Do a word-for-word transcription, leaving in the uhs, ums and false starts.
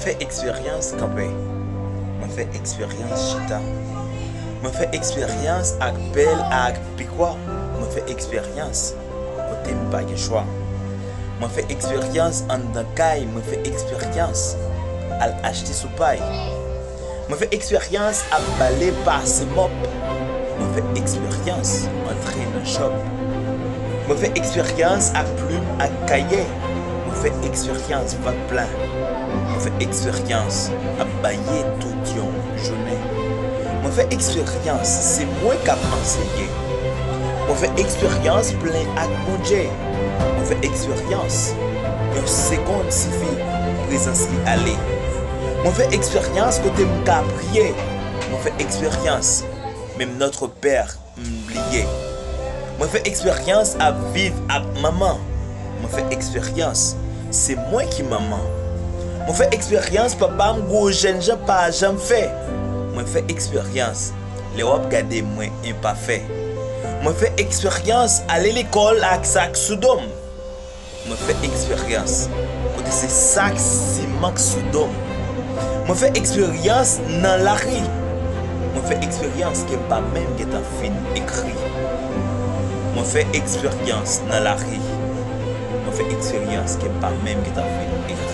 Fè eksperyans kanpe. Mwen fè eksperyans chita. Mwen fè eksperyans ak pèl ak pikwa. Mwen fè eksperyans kote m pa gen chwa. Mwen fè eksperyans anndan kay. Mwen fè eksperyans al achte sou pay. Mwen fè eksperyans ap bale pase mòp. Mwen fè eksperyans antre nan chòp. Mwen fè eksperyans ak plim ak kaye. Mwen fè eksperyans vant plen. Mwen fè eksperyans ap baye tout yon jounen. Mwen fè eksperyans se mwen k ap anseye. Mwen fè eksperyans plen ak Bondye. Mwen fè eksperyans yon segonn sifi prezans li ale. Mwen fè eksperyans kote m ka priye. Mwen fè eksperyans menm Notre Père m bliye. Mwen fè eksperyans ap viv ak manman. Mwen fè eksperyans se mwen ki manman. Mwen fè eksperyans papa m gwo jènjan pa janm fè. Mwen fè eksperyans lè w ap gade mwen enpafè. Mwen fè eksperyans ale lekòl ak sak sou do m. Mwen fè eksperyans kote se sak siman k sou do m. Mwen fè eksperyans nan lari. Mwen fè eksperyans ke m pa menm gentan fin ekri. Mwen fè eksperyans nan lari. Mwen fè eksperyans ke m pa menm gentan fin ekri.